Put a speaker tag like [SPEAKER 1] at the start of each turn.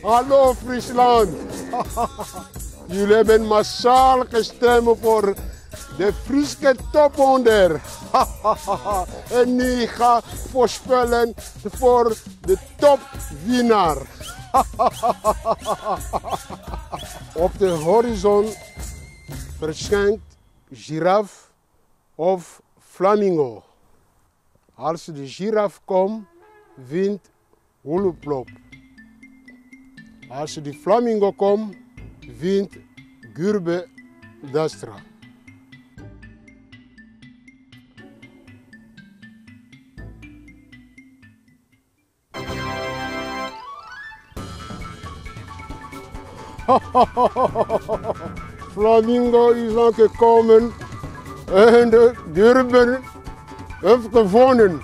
[SPEAKER 1] Hallo Friesland. Jullie hebben massaal gestemd voor de Fryske top 100. En nu ga ik voorspellen voor de topwinnaar. Op de horizon verschijnt giraf of flamingo. Als de giraf komt, wint Hoeleplop. Als de flamingo komt, wint Gurbe Dastra. Flamingo is aangekomen en de Durban heeft gewonnen.